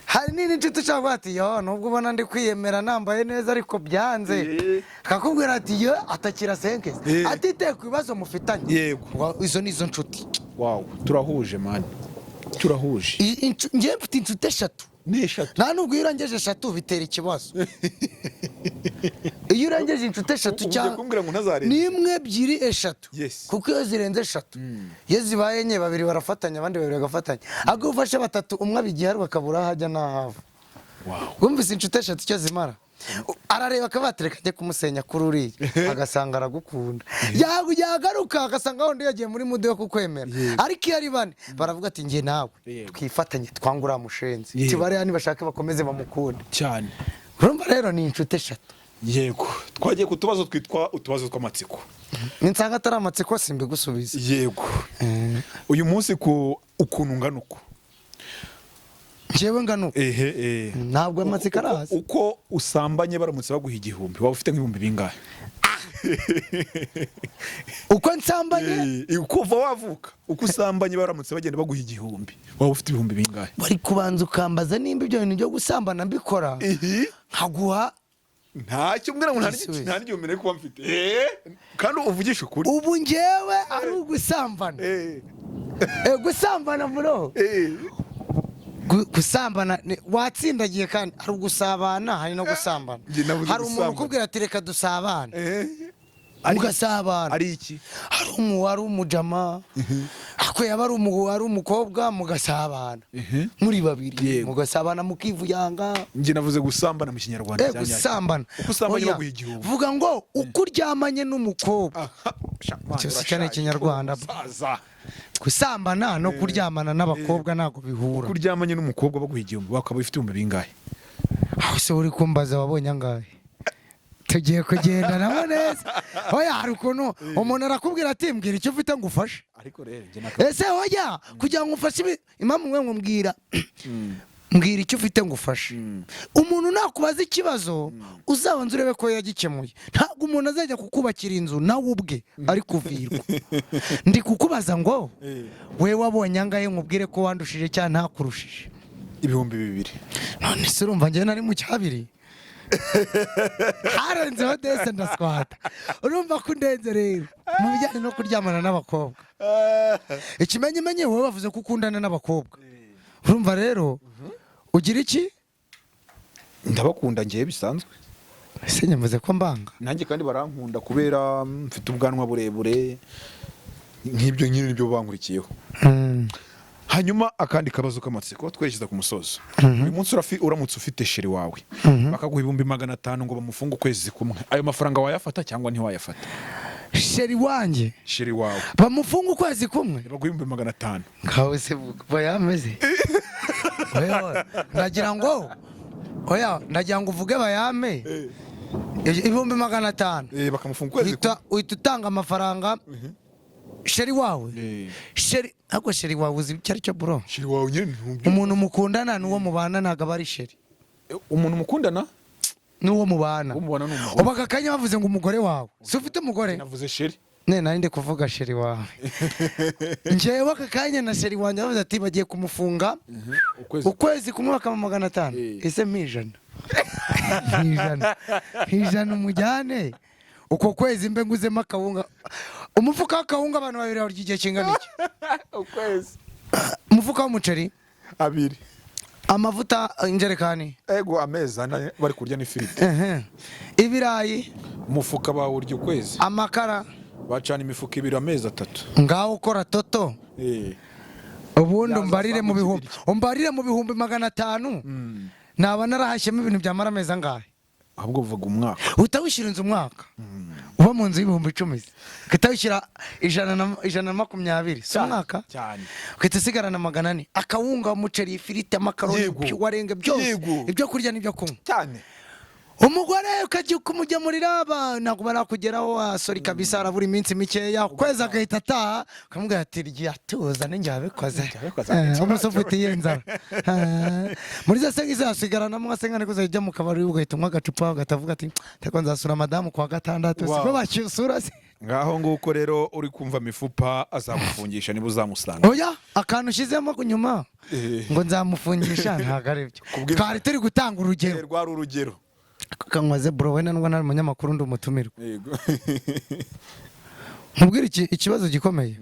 [SPEAKER 1] Hari n'indi nshuti ushobora kuvuga ati yo nubwo ubona ndi kwiyemera nambaye neza ariko byanze, akakubwira ati yo atakira senkezi, atitaye ku bibazo mufitanye. Izo ni izo nshuti.
[SPEAKER 2] Wow, turahuje man, turahuje.
[SPEAKER 1] Njyewe mfite inshuti eshatu.
[SPEAKER 2] Ni eshatu.
[SPEAKER 1] Nta nubwo iyo urengeje eshatu bitera ikibazo, iyo urengeje inshuti eshatu.
[SPEAKER 2] Ugiye
[SPEAKER 1] Cyangwa
[SPEAKER 2] kumbwira ngo ntazarenze.
[SPEAKER 1] ni imwe, ebyiri, eshatu. Kuko iyo zirenze eshatu, iyo zibaye enye, babiri barafatanya, abandi babiri bagafatanya, ahubwo iyo ufashe batatu umwe abigiye akabura aho ajya n'aho ava. Wumvise inshuti eshatu icyo zimara? Arareba akabatereka ajya kumusenya kuri uriya, agasanga aragukunda, yagaruka agasanga wundi yagiye muri mood yo kukwemera. Ariko iyo ari bane baravuga ati njye nawe twifatanye twanga uriya mushenzi. Tibariya nibashake bakomeze bamukunde.
[SPEAKER 2] Cyane.
[SPEAKER 1] Urumva rero ni inshuti eshatu.
[SPEAKER 2] Yego, twagiye ku tubazo twitwa utubazo tw'amatsiko.
[SPEAKER 1] Ninsanga atari amatsiko simbigusubiza.
[SPEAKER 2] Yego, uyu munsi ku ukuntu ungana uko.
[SPEAKER 1] Njyewe ngana uko?
[SPEAKER 2] Ehe, eh.
[SPEAKER 1] Ntabwo amatsiko araza.
[SPEAKER 2] Uko usambanye, baramutse baguha 1000, waba ufite nk'ibihumbi bingahe?
[SPEAKER 1] Uko nsambanye?
[SPEAKER 2] Kuva wavuka, uko usambanye, baramutse bagenda baguha 1000, waba ufite ibihumbi bingahe?
[SPEAKER 1] Bari kubanza ukambaza nimba ibyo bintu byo gusambana mbikora, nkaguha
[SPEAKER 2] Ntacyo mbwira ngo nta
[SPEAKER 1] igisubizo.
[SPEAKER 2] Nta n'igihumbi nari kuba mfite. Kandi uvugisha ukuri.
[SPEAKER 1] Ubu njyewe ari ugusambana? Gusambana bro. Gusambana watsindagiye, kandi hari ugusabana, hari no gusambana.
[SPEAKER 2] Njye navuze
[SPEAKER 1] Hari umuntu
[SPEAKER 2] gusambana.
[SPEAKER 1] ukubwira ati reka dusabane, mugasabana.
[SPEAKER 2] Ari iki?
[SPEAKER 1] Hari ari umujama, ako yaba ari umukobwa, mugasabana muri babiri, mugasabana mukivuyanga.
[SPEAKER 2] Njye navuze gusambana mu Kinyarwanda cya nyacyo.
[SPEAKER 1] Gusambana.
[SPEAKER 2] Uko usambanye
[SPEAKER 1] Oya,
[SPEAKER 2] baguha 1000.
[SPEAKER 1] Vuga ngo uko uryamanye n'umukobwa.
[SPEAKER 2] Aha, sha, man,
[SPEAKER 1] Icyo si cyane
[SPEAKER 2] urashaje,
[SPEAKER 1] Ikinyarwanda.
[SPEAKER 2] umusaza.
[SPEAKER 1] Gusambana no kuryamana n'abakobwa ntabwo bihura.
[SPEAKER 2] Uko uryamanye n'umukobwa baguha 1000, wakaba ufite ibihumbi bingahe?
[SPEAKER 1] Aho se uri kumbaza wabonye angahe? Tugiye kugendanamo neza. Oya, hari ukuntu umuntu arakubwira ati mbwira icyo ufite ngufashe.
[SPEAKER 2] Ariko rero njye
[SPEAKER 1] Ese oya, kugira ngo ufashe impamvu mwe ngo mbwira, mbwira icyo ufite ngufashe, umuntu nakubaza ikibazo uzabanza urebe ko yagikemuye. Ntabwo umuntu azajya kukubakira inzu nawe ubwe ari kuvirwa. Ndi kukubaza ngo we wabonye angahe, nkubwire ko wandushije cyangwa ntakurushije.
[SPEAKER 2] 2000.
[SPEAKER 1] None se urumva njyewe nari mu cyabiri, harenzeho dese ndaswata. Urumva ko undenze rero mu bijyanye no kuryamana n'abakobwa. Ikimenyimenyi wowe bavuze ko ukundana n'abakobwa, urumva rero ugira iki?
[SPEAKER 2] Ndabakunda ngewe bisanzwe.
[SPEAKER 1] Ese nyamaze ko mbanga?
[SPEAKER 2] Nanjye kandi barankunda kubera mfite ubwanwa burebure, nk'ibyo nyine nibyo bankurikiyeho. Hanyuma akandi kabazo k'amatsiko twerekeza ku musozo: uyu munsi uramutse ufite chéri wawe, bakaguha 500,000 ngo bamufunge ukwezi kumwe, ayo mafaranga wayafata cyangwa ntiwayafata?
[SPEAKER 1] Chéri wanjye?
[SPEAKER 2] Chéri wawe.
[SPEAKER 1] Bamufunga ukwezi kumwe?
[SPEAKER 2] Baguha 500,000.
[SPEAKER 1] Ngawe se bayameze? Oya, ndagira ngo, oya, ndagira ngo uvuge bayame 500,000.
[SPEAKER 2] Bakamufunga ukwezi kumwe.
[SPEAKER 1] Uhita utanga amafaranga chéri wawe?
[SPEAKER 2] Eh.
[SPEAKER 1] Chéri, ariko chéri wawe uzi icyo ari cyo, bro?
[SPEAKER 2] Chéri wawe nyine ntumbi.
[SPEAKER 1] Umuntu mukundana n'uwo mubana ntabwo aba ari chéri.
[SPEAKER 2] Umuntu mukundana?
[SPEAKER 1] N'uwo mubana.
[SPEAKER 2] Uwo mubana ni umugore.
[SPEAKER 1] Ubu aka kanya bavuze ngo umugore wawe, si ufite umugore?
[SPEAKER 2] Navuze chéri.
[SPEAKER 1] Ne nari ndi kuvuga chéri wawe. Njyewe aka kanya na chéri wanjye bavuze ati bagiye kumufunga
[SPEAKER 2] ukwezi.
[SPEAKER 1] Ukwezi kumwe bakaba 500. Ese mpijana mpijana mpijana umujyane uko kwezi mbe nguzemo akawunga, umufuka w'akawunga abantu babiri barya igihe kingana iki?
[SPEAKER 2] Ukwezi.
[SPEAKER 1] Umufuka w'umuceri?
[SPEAKER 2] Abiri.
[SPEAKER 1] Amavuta injerekani?
[SPEAKER 2] Ego, amezi ane bari kurya n'ifiriti.
[SPEAKER 1] Ehe. Ibirayi?
[SPEAKER 2] Umufuka bawurya ukwezi.
[SPEAKER 1] Amakara?
[SPEAKER 2] Bacana imifuka ibiri amezi 3.
[SPEAKER 1] Ngaho ukora toto. Ubundi
[SPEAKER 2] Yaza
[SPEAKER 1] umbarire mu
[SPEAKER 2] asanga
[SPEAKER 1] bihumbi
[SPEAKER 2] ikibiryo.
[SPEAKER 1] Umbarire mu 500,000 naba narahashyemo ibintu byamara amezi angahe?
[SPEAKER 2] Ahubwo buvuga umwaka.
[SPEAKER 1] Uhita wishyura inzu umwaka, uba mu nzu y'10,000 se, ugahita wishyura 120 si umwaka?
[SPEAKER 2] Cyane.
[SPEAKER 1] Ugahita usigarana 400, akawunga, umuceri, ifiriti, amakaroni, warenga byose. Ibyo kurya n'ibyo kunywa.
[SPEAKER 2] Cyane.
[SPEAKER 1] Umugore ukajya kumugemurira, ntabwo barakugeraho, sorry kabisa, arabura iminsi mikeya, ukwezi agahita ataha, ukamubwira ati rya tuza ninjye wabikoze.
[SPEAKER 2] Wabikoze.
[SPEAKER 1] Umunsi ufitiye inzara. Muri za sengi zasigaranamo nka senga, niko uzajya mu kabari ugahita unywa agacupa, ugahita uvuga ati ndeko nzasura madamu kuwa gatandatu.
[SPEAKER 2] Wow.
[SPEAKER 1] Siko bakisura se?
[SPEAKER 2] Ngaho nguko rero, uri kumva Mifupa azamufungisha niba uzamusanga.
[SPEAKER 1] Oya, akantu ushyizemo nyuma ngo nzamufungisha ntabwo ari byo. Twari turi gutanga urugero.
[SPEAKER 2] Rwari urugero.
[SPEAKER 1] Kanywaze bro, wenda nubwo nari umunyamakuru ndi umutumirwa.
[SPEAKER 2] Yego.
[SPEAKER 1] Nkubwire ikibazo gikomeye: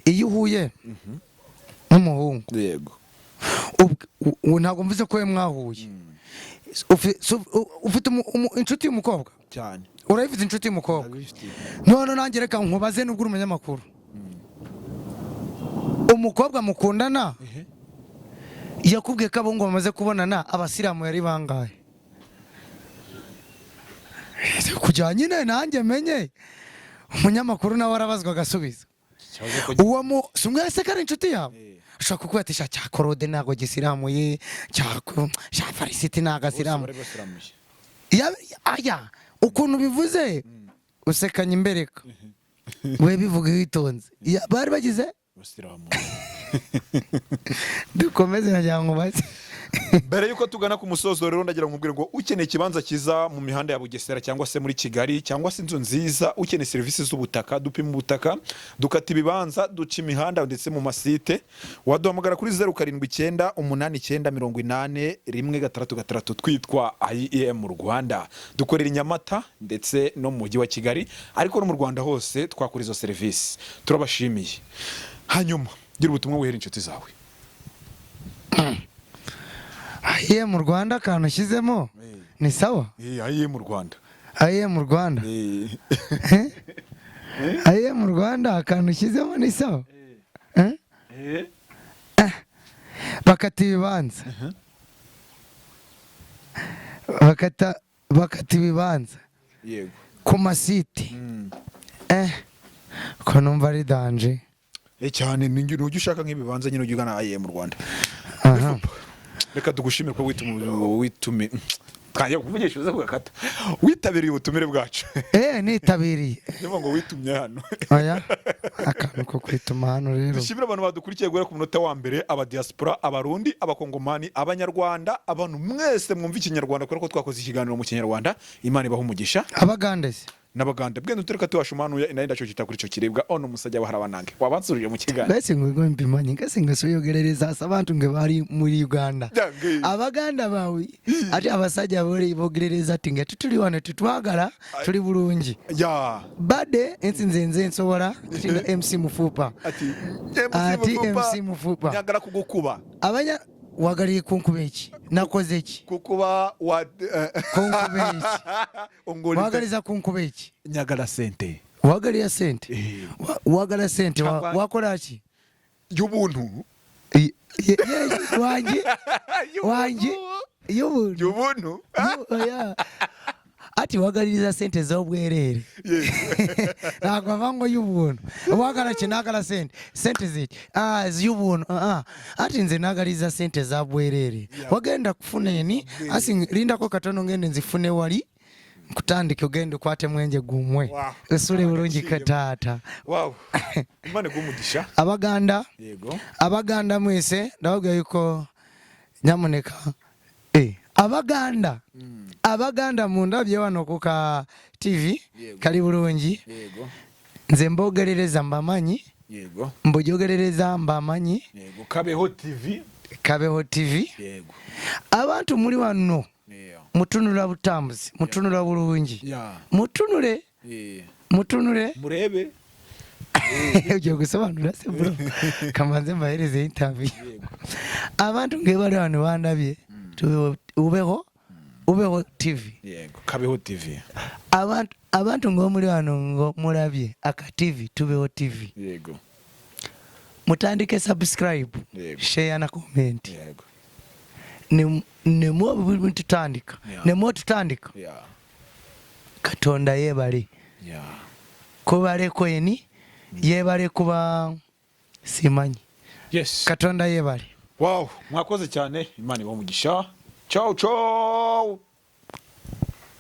[SPEAKER 1] iyo uhuye n'umuhungu, ntabwo mvuze ko we mwahuye. Ufite inshuti y'umukobwa?
[SPEAKER 2] Cyane.
[SPEAKER 1] Urayifite inshuti y'umukobwa?
[SPEAKER 2] Ndabifitiye.
[SPEAKER 1] None nanjye reka nkubaze, nubwo uri umunyamakuru, umukobwa mukundana yakubwiye ko abahungu bamaze kubonana abasilamu yari bangahe? Kugira nyine nanjye menye, umunyamakuru nawe arabazwa agasubiza.
[SPEAKER 2] Ikibazo ko
[SPEAKER 1] Uwo mu si umwe se ko ari inshuti yawe?
[SPEAKER 2] Eh.
[SPEAKER 1] Ushobora kukuba ati sha cya Korode ntabwo gisiramuye, cya Farisiti ntabwo
[SPEAKER 2] bose
[SPEAKER 1] asiramu.
[SPEAKER 2] Bari basiramuye.
[SPEAKER 1] Aya ukuntu bivuze usekanya imbereka, we bivuga witonze. Bari bagize
[SPEAKER 2] basiramuye.
[SPEAKER 1] Dukomeze, nagira ngo baze.
[SPEAKER 2] Mbere yuko tugana ku musozo rero, ndagira ngo nkubwire ngo ukeneye ikibanza cyiza mu mihanda ya Bugesera cyangwa se muri Kigali cyangwa se inzu nziza, ukeneye serivisi z'ubutaka, dupima ubutaka, dukata ibibanza, duca imihanda ndetse mu masite, waduhamagara kuri 0798980166. Twitwa IEM Rwanda, dukorera i Nyamata ndetse no mu mujyi wa Kigali, ariko no mu Rwanda hose twakora izo serivisi. Turabashimiye. Hanyuma gira ubutumwa wihera inshuti zawe.
[SPEAKER 1] Ayiye mu Rwanda, akantu ushyizemo ni sawa.
[SPEAKER 2] IEM Rwanda.
[SPEAKER 1] Ayiye mu Rwanda. Ayiye mu Rwanda, akantu ushyizemo ni sawa. Eh? Bakata ibibanza, bakata ibibanza ku masite. Ko numva ari danger.
[SPEAKER 2] Cyane, ntujya ushaka nk'ibibanza nyine ujya ugana IEM Rwanda.
[SPEAKER 1] Aha.
[SPEAKER 2] Reka tugushimire ko witumi twangiye kuvugisha uza kugakata, witabiriye ubutumire bwacu.
[SPEAKER 1] Nitabiriye.
[SPEAKER 2] Niyo ngo witumye hano.
[SPEAKER 1] Oya, akantu ko kwituma hano rero.
[SPEAKER 2] Dushimire abantu badukurikiye guhera ku munota wa mbere: abadiaspora, Abarundi, Abakongomani, Abanyarwanda, abantu mwese mwumva Ikinyarwanda kubera ko twakoze ikiganiro mu Kinyarwanda. Imana ibaha umugisha.
[SPEAKER 1] Abagande se?
[SPEAKER 2] N'Abagande bwenda utureka tuwashumanuye inaye ndaco kita kuri ico kiribwa ono umusajja waharabanange wabansurije mu kiganiro.
[SPEAKER 1] Gasi ngo mbimanyi gasi ngo suyogerereza abantu ngo bari muri Uganda.
[SPEAKER 2] Jange.
[SPEAKER 1] Abaganda bawe ate abasajja bori bogerereza ati nga tutuli wano tutwagala tuli bulungi.
[SPEAKER 2] Ya.
[SPEAKER 1] Bade ensinze nze nsobola ati nga MC Mufupa.
[SPEAKER 2] Ati
[SPEAKER 1] Ati MC Mufupa.
[SPEAKER 2] Nyagala kugukuba.
[SPEAKER 1] Abanya Wagariye kunkuba iki? Nakoze iki?
[SPEAKER 2] Kukuba wa
[SPEAKER 1] Kunkuba iki?
[SPEAKER 2] Ongoli.
[SPEAKER 1] Wagariza kunkuba iki?
[SPEAKER 2] Nyagala sente.
[SPEAKER 1] Wagariya sente?
[SPEAKER 2] Eh.
[SPEAKER 1] Wagala sente
[SPEAKER 2] Cyangwa-
[SPEAKER 1] wakora ki?
[SPEAKER 2] Y'ubuntu.
[SPEAKER 1] Wanjye wanjye y'ubuntu.
[SPEAKER 2] Y'ubuntu.
[SPEAKER 1] Oya. Ati wagaliriza sente z'obwerere, ntabwo bava ngo y'ubuntu. Wagala ki? Nagala sente. Sente ziki? Ah, z'ubuntu. Ah, ah. Ati nze nagaliriza sente za bwerere. Wagenda kufuna eni asi lindako katono ngende nzifune wali nkutandike ogende okwate mwenje gumwe.
[SPEAKER 2] Wow.
[SPEAKER 1] Osule bulungi kataata.
[SPEAKER 2] Wow, Imana iguhe umugisha.
[SPEAKER 1] Abaganda,
[SPEAKER 2] Yego.
[SPEAKER 1] Abaganda mwese, ndababwira yuko nyamuneka, Abaganda, Abaganda mundabye wano ku ka TV.
[SPEAKER 2] Yego.
[SPEAKER 1] Kali bulungi.
[SPEAKER 2] Yego.
[SPEAKER 1] Nze mbogerereza mbamanyi.
[SPEAKER 2] Yego.
[SPEAKER 1] Mbojogerereza mbamanyi.
[SPEAKER 2] Yego, Kabeho TV.
[SPEAKER 1] Kabeho TV.
[SPEAKER 2] Yego.
[SPEAKER 1] Abantu muri wano,
[SPEAKER 2] Yeah.
[SPEAKER 1] mutunula butambuzi, mutunula bulungi. Mutunule. Mutunule.
[SPEAKER 2] Murebe.
[SPEAKER 1] Ugiye gusobanura se bro? Kamanze mbahereze interview. Abantu nge bari hano bandabye, ubeho, Ubeho TV.
[SPEAKER 2] Yego, Kabeho TV.
[SPEAKER 1] Abantu ngo muri hano ngo murabye aka TV, Tubeho TV.
[SPEAKER 2] Yego.
[SPEAKER 1] Mutandike subscribe,
[SPEAKER 2] Yego.
[SPEAKER 1] share na comment.
[SPEAKER 2] Yego.
[SPEAKER 1] Nemwo tutandika, nemwo tutandika. Katonda yebale kubaleko eni yebale kuba simanyi. Katonda yebale.
[SPEAKER 2] Wow, mwakoze cyane, Imana ibahe umugisha. Ciao ciao.